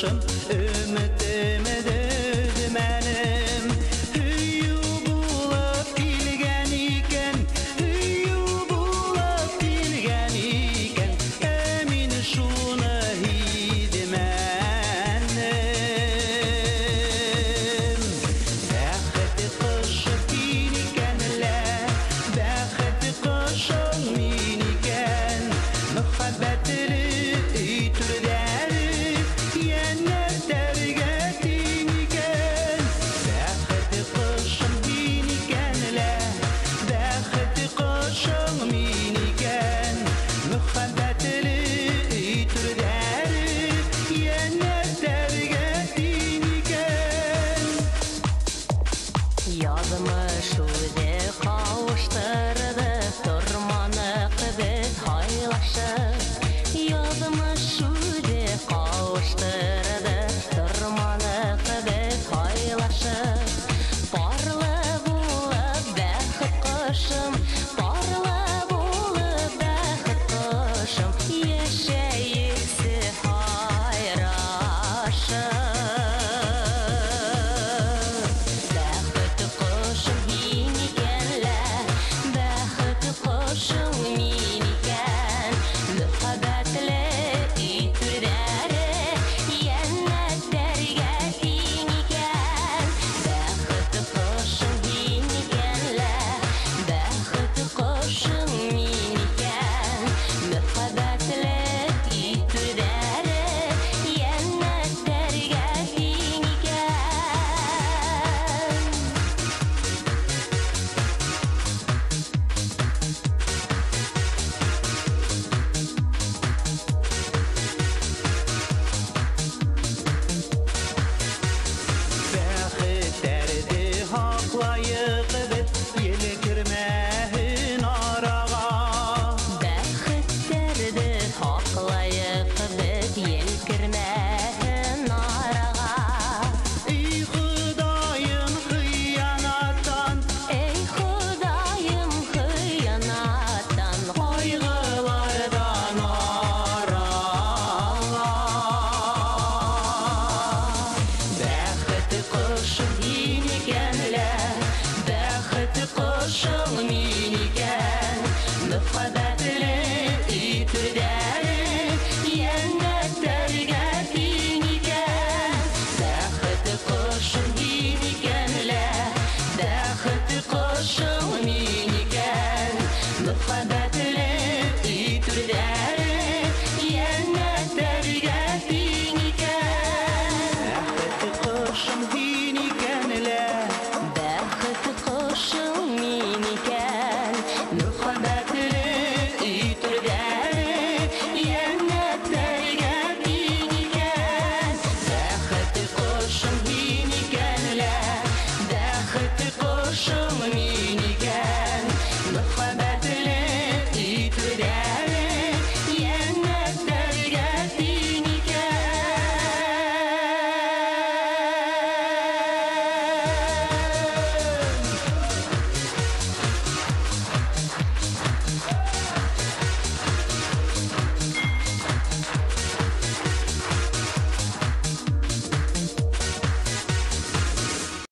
Кошым өмөтөмдө өзмәнем. Һөйөү булып килгән икән, һөйөү булып килгән икән, ә мин шуны һиҙмәнем. Бәхет ҡошо һин икән лә, бәхет ҡошоң мин икән. Мөхәббәтле өй түрҙәре йәннәттәргә тиң икән. Бәхет ҡошом һин икән лә, бәхет ҡошоң мин икән. Мөхәббәтле өй түрҙәре йәннәттәргә тиң икән. Яҙмыш үҙе ҡауыштырҙы, торманыҡ беҙ һайлашып. Яҙмыш үҙе ҡауыштырҙы, торманыҡ беҙ һайлашып. Парлы булып бәхет ҡошом, парлы булып бәхет ҡошом, йәшәйексе һайрашып. Бәхет ҡошом һин икән лә, бәхет ҡошоң мин икән. Мөхәббәтле өй түрҙәре йәннәттәргә тиң икән. Бәхет ҡошоң һин икән лә, бәхет ҡошоң мин икән. Мөхәббәтле өй түрҙәре йәннәттәргә тиң икән. Бәхеттәрҙе һаҡлайыҡ беҙ, ел кермәһен араға. Бәхеттәрҙе һаҡлайыҡ беҙ, ел кермәһен араға. Эй, Хоҙайым, хыянаттан, Эй, Хоҙайым, хыянаттан, ҡайғыларҙан арала. Бәхет ҡошом һин икән лә, бәхет ҡошоң мин икән. Мөхәббәтле өй түрҙәре йәннәттәргә тиң икән. Бәхет ҡошом һин икән лә, бәхет ҡошоң мин икән. Мөхәббәт